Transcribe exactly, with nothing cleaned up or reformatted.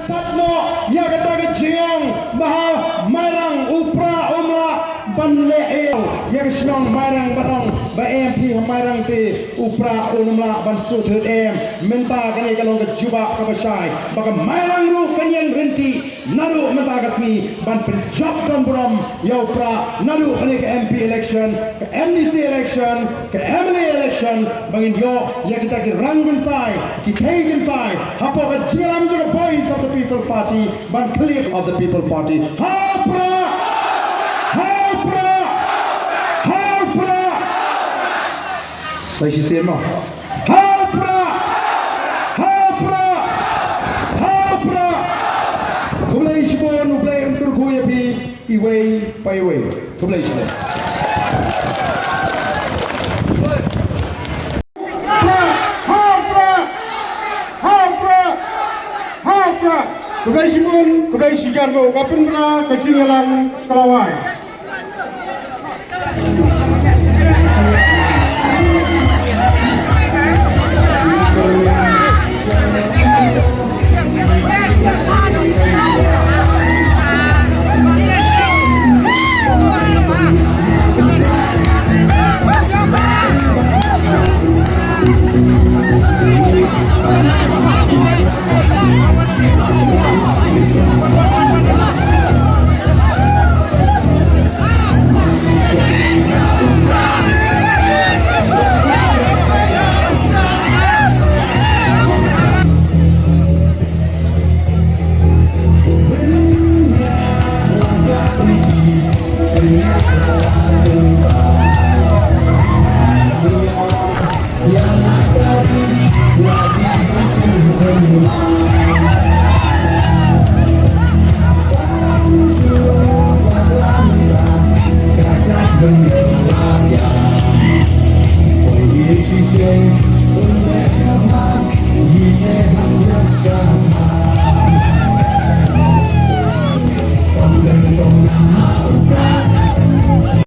Sat noh ïa kata ka jingiong ba ha Mairang u Prah um lah ban leh ïa ka shnong Mairang, ba dang ba em phi ha Mairang te u Prah um lah ban shu thut em. Mynta kane ka long ka jubab kaba shai ba ka Mairang ruh kan ïeng ryntih naduh mynta ka sngi ban pynjop don burom ïa u Prah naduh kane ka M P election, ka M D C election, ka M L A election, ba ngin ïoh ïa kita ki rang kynsai, ki thei kynsai hapoh ka jingïalam jong ka Voice of the People Party ban khlieh of the People Party. Ha u Prah! Ha u Prah! Ha u Prah! Sa shisien mo. Ha u Prah! Ha u Prah! Ha u Prah! Khublei shibun, U Blei un kyrkhu ïa phi iwei pa iwei. Khublei shibun. Ha u Prah! Ha u Prah! Ha u Prah! Khublei shibun, khublei shihajar, ka pynbna ka jingïalang ka la wai.